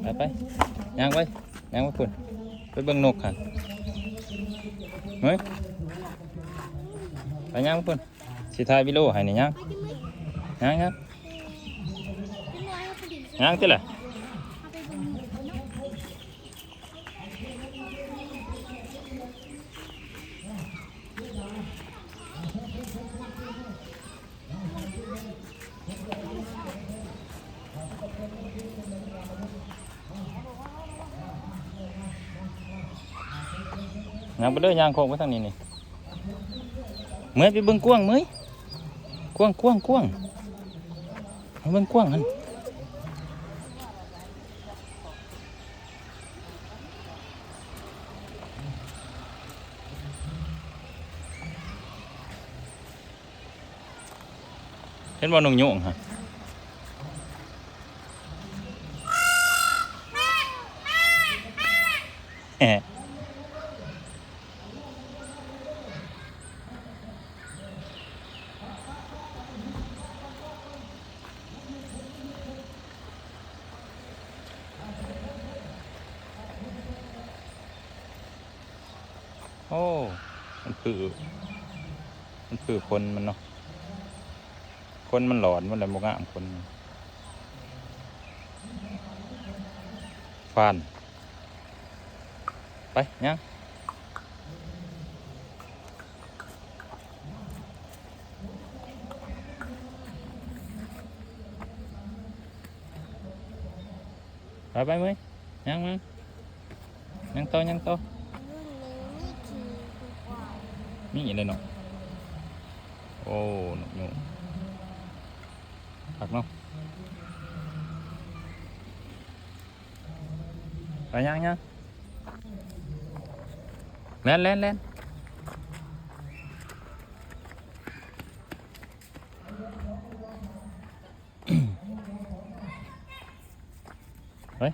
ໄປ ໄປ ຍ່າງໄປ ຍ່າງໄປພຸ້ນ ໄປເບິ່ງນົກຫັ້ນ ເຮີ້ຍ ໄປ ຍ່າງໄປພຸ້ນ ຊິຖ່າຍວິດີໂອໃຫ້ນີ້ ຍ່າງ ຍ່າງ ຍ່າງ ຍ່າງຕິລະ. ຍ່າງໄປເດີ ຍ່າງໂຄ້ງໄປທາງນີ້ນີ້ ເໝີຍ ໄປເບິ່ງກວາງ ເໝີຍ ກວາງ ກວາງ ກວາງ ໄປເບິ່ງກວາງຫັ້ນ. ເຫັນບໍ່ນົກໂຍງຫັ້ນ? ໂອ້ ມັນຄື ມັນຄືຂົນມັນເນາະ ຂົນມັນຫຼອດໝົດແລ້ວ ບໍ່ງາມຂົນ ຟານ ໄປ ຍ່າງ ໄປ ໄປ ເມີຍ ຍ່າງມາ ຍ່າງຕໍ່ ຍ່າງຕໍ່ ມີອີກແລ້ວເນາະ ໂອ້ ນົກໂຍງ ຄັກເນາະ ໄປ ຍ່າງ ຍ່າງ ແລ່ນ ແລ່ນ ແລ່ນ. ເຮີ້ຍ